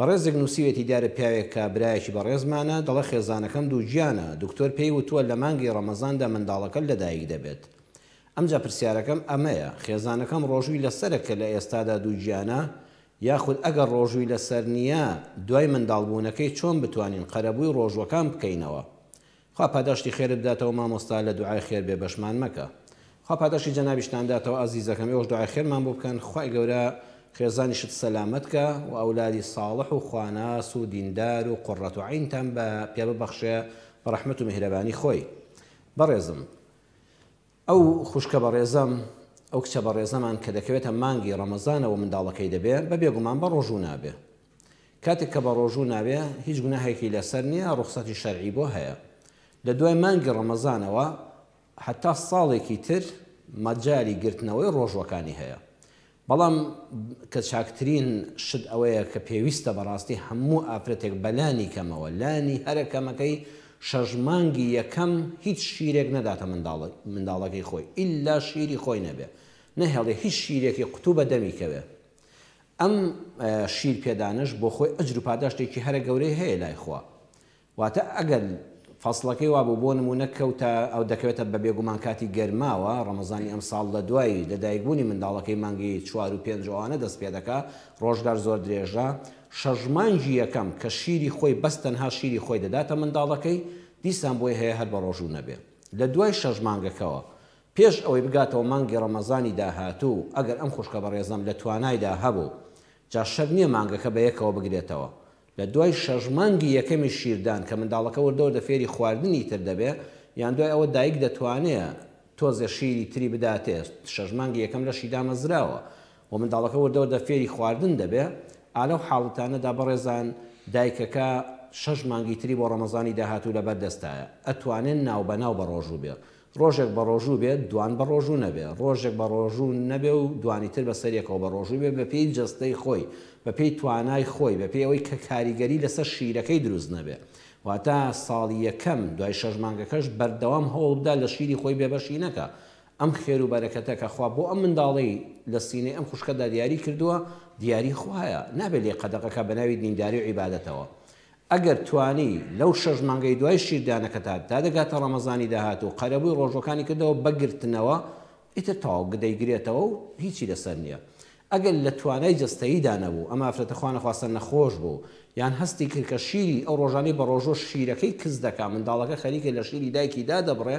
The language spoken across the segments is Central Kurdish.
بەڕێزێک نووسیوێتی دیارە پیاوێک کە برایەکی بەڕێزمانە دەڵێ خێزانەکەم دووگیانە دکتۆر پێی وتووە لە مانگی ڕەمەزاندا منداڵەکەت لەدایک دەبێت ئەمجا پرسیارەکەم ئەمەیە خێزانەکەم ڕۆژووی لەسەرە کە لە ئێستادا دووگیانە یاخود ئەگەر ڕۆژووی لەسەر نییە دوای منداڵبوونەکەی چۆن بتوانین قەرەبووی ڕۆژووەکان بکەینەوە؟ خوا پاداشتی خێرت بداتەوە مامۆستا لە دوعای خێر بێ بەشمان مەکە خوا پاداشتی جەنابیشتان داتەوە ئازیزەکەم ئێوەش دوعای خێرمان بۆ بکەن خوای گەورە خێزانیشت سەلامەت کا و ئەولادی ساڵح و خواناس و دیندار و قڕەت و عەینتان بە پێ ببەخشێ بە ڕەحمەت و میهرەبانی خۆی بەڕێزم ئەو خوشکە بەڕێزەم ئەو کچە بەڕێزەمان کە دەکەوێتە مانگی ڕەمەزانەوە منداڵەکەی دەبێ بە بێگومان بە ڕۆژوو نابێ کاتێک کە بە ڕۆژوو نابێ هیچ گوناهێکی لەسەر نییە ڕوخسەتی شەرعی بۆ هەیە لە دوای مانگی ڕەمەزانەوە هەتا ساڵێکی تر مەجالی گرتنەوەی ڕۆژوەکانی هەیە بەڵام کە چاکترین شت ئەوەیە کە پێویستە بەڕاستی هەموو ئافرەتێک بەلانی کەمەوە لانی هەرە کەمەکەی شەش مانگی یەکەم هیچ شیرێک نەداتە منداڵەکەی خۆی ئیلا شیری خۆی نەبێ نەهێڵێ هیچ شیرێکی قوتوو بە دەمی کەوێ ئەم شیر پێدانەش بۆ خۆی ئەجر و پاداشتێکی هەرە گەورەی هەیە لای خوا واتە ئەگەر فەسڵەکەی وابوو بۆ نموونە کەوتە ئەو دەکەوێتە بە بێگومان کاتی گەرماوە ڕەمەزانی ئەمساڵ لە دوای لەدایکبوونی منداڵەکەی مانگی چوار و پێنج و ئەوانە دەست پێدەکا ڕۆژگار زۆر درێژە شەش مانگی یەکەم کە شیری خۆی بەس تەنها شیری خۆی دەداتە منداڵەکەی دیسان بۆی هەیە هەر بە ڕۆژوو نەبێ لە دوای شەش مانگەکەوە پێش ئەوەی بگاتەوە مانگی ڕەمەزانی داهاتوو ئەگەر ئەم خوشکە بەڕێزەم لە توانایدا هەبوو جا شەرت نییە مانگەکە بە یەکەوە بگرێتەوە لە دوای شەش مانگی یەکەمی شیردان کە منداڵەکە وردە وردە فێری خواردنی تر دەبێ یان دوای ئەوە دایک دەتوانێ تۆزێ شیری تری بداتێ شەش مانگی یەکەم لەشی دامەزراوە و منداڵەکە وردە وردە فێری خواردن دەبێ ئا لەو حاڵەتانەدا بەڕێزان دایکەکە شەش مانگی تری بۆ ڕەمەزانی داهاتوو لەبەر دەستایە ئەتوانێ ناوبەناو بەڕۆژوو بێ ڕۆژێک بەڕۆژوو بێت دوان بەڕۆژوو نەبێ، ڕۆژێک بەڕۆژوو نەبێ و دوانی تر بەسەریەکەوە بەڕۆژوو بێ بەپێی جەستەی خۆی، بەپێی توانای خۆی، بەپێی ئەوەی کە کاریگەری لەسەر شیرەکەی دروست نەبێ. واتە ساڵی یەکەم دوای شەش مانگەکەش بەردەوام هەوڵ بدا لە شیری خۆی بێبەشی نەکا. ئەم خێر و بەرەکەتە کە خوا بۆ ئەم منداڵەی لە سینەی ئەم خوشکەدا دیاری کردووە، دیاری خوایە، نابێ لێی قەدەغە کا بەناوی دینداری و عیبادەتەوە. ئەگەر توانی لەو شەش مانگەی دوای شیردانەکەتا تا دەگاتە ڕەمەزانی داهاتوو قەرەبووی ڕۆژوەکانی کردەوە بە گرتنەوە ئیتر تەواو دەیگرێتەوە و هیچی لەسەر نییە. ئەگەر لە توانای جەستەییدا نەبوو، ئەم ئافرەتە خوا نەخواستە نەخۆش بوو یان هەستی کرد کە شیری ئەو ڕۆژانەی بەڕۆژووە شیرەکەی کز دەکا منداڵەکە خەریکە لە شیری دایکی دادەبڕێ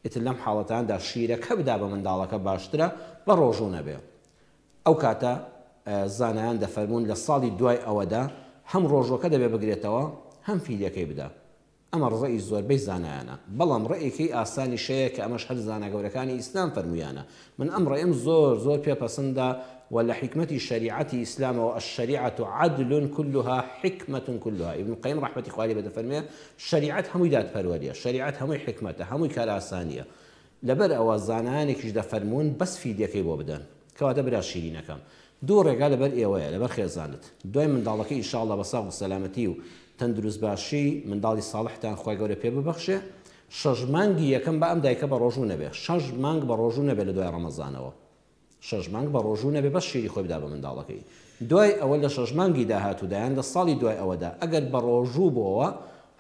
ئیتر لەم حاڵەتاندا شیرەکە بدا بە منداڵەکە باشترە بەڕۆژوو نەبێ. ئەو کاتە زانایان دەفەرموون لە ساڵی دوای ئەوەدا هەم ڕۆژوەکە دەبێ بگرێتەوە هەم فیدیەکەی بدا. ئەمە ڕەئی زۆربەی زانایانە. بەڵام ڕەئێکەی ئاسانیش هەیە کە ئەمەش هەر زانا گەورەکانی ئیسلام فەرموویانە. من ئەم ڕەئەم زۆر زۆر پێ پەسندە و لە حیکمەتی شەریعەتی ئیسلامەوە الشریعە عدل کلها حکمە کلها ابن القیم ڕەحمەتی خوای لێ بێ دەفەرموێ شەریعەت هەمووی دادپەروەریە، شەریعەت هەمووی حیکمەتە، هەمووی کارئاسانیە. لەبەر ئەوە زانایانێکیش دەفەرموون بەس فیدیەکەی بۆ بدەن. کەواتە برا شیرینەکەم دوو ڕێگا لەبەر ئێوەیە لەبەر خێزانت دوای منداڵەکەی ان شاء اللە بە ساغ و سەلامەتی و تەندروست باشی منداڵی ساڵحتان خوای گەورە پێ ببەخشێ شەش مانگی یەکەم با ئەم دایکە بەڕۆژوو نەبێ شەش مانگ بەڕۆژوو نەبێ لە دوای ڕەمەزانەوە شەش مانگ بەڕۆژوو نەبێ بەس شیری خۆی بدا بە منداڵەکەی دوای ئەوە لە شەش مانگی داهاتوودا یان لە ساڵی دوای ئەوەدا ئەگەر بەڕۆژوو بۆوە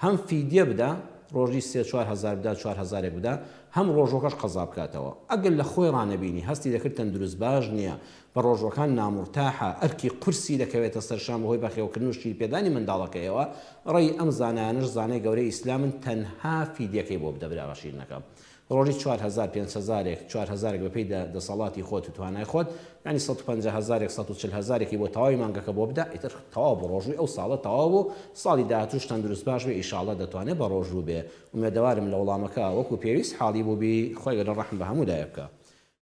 هەم فیدیە بدا ڕۆژی سێ 4000 بدا چوار هەزارێک بدا هەم ڕۆژوەکەش قەزا بکاتەوە ئەگەر لە خۆی ڕانەبینی هەستی دەکرد تەندروست باش نیە بە ڕۆژوەکان نامورتاحە ئەرکی قورسی دەکەوێتە سەر شان بەهۆی بەخێوکردن و شیرپێدانی منداڵەکەیەوە ڕێی ئەم زانایانەش زانای گەورەی ئیسلامن تەنها فیدیەکەی بۆ بدە برا شیرنەکەم ڕۆژی 4000 پێنج هەزارێک چوار هەزارێک بەپێی دەسەڵاتی خۆت و توانای خۆت یانی 150 هەزارێک 140 هەزارێکی بۆ تەواوی مانگەکە بۆ بدە ئیتر تەواو بوو ڕۆژووی ئەو ساڵە تەواو بوو ساڵی داهاتووش تەندروست باش بێ ئیشاڵڵا دەتوانێ بەڕۆژوو بێ ئومێدەوارم لە وەڵامەکە وەکو پێویست حاڵی بووبی خوای گەورە ڕەحم بە هەموو لایەک بکا.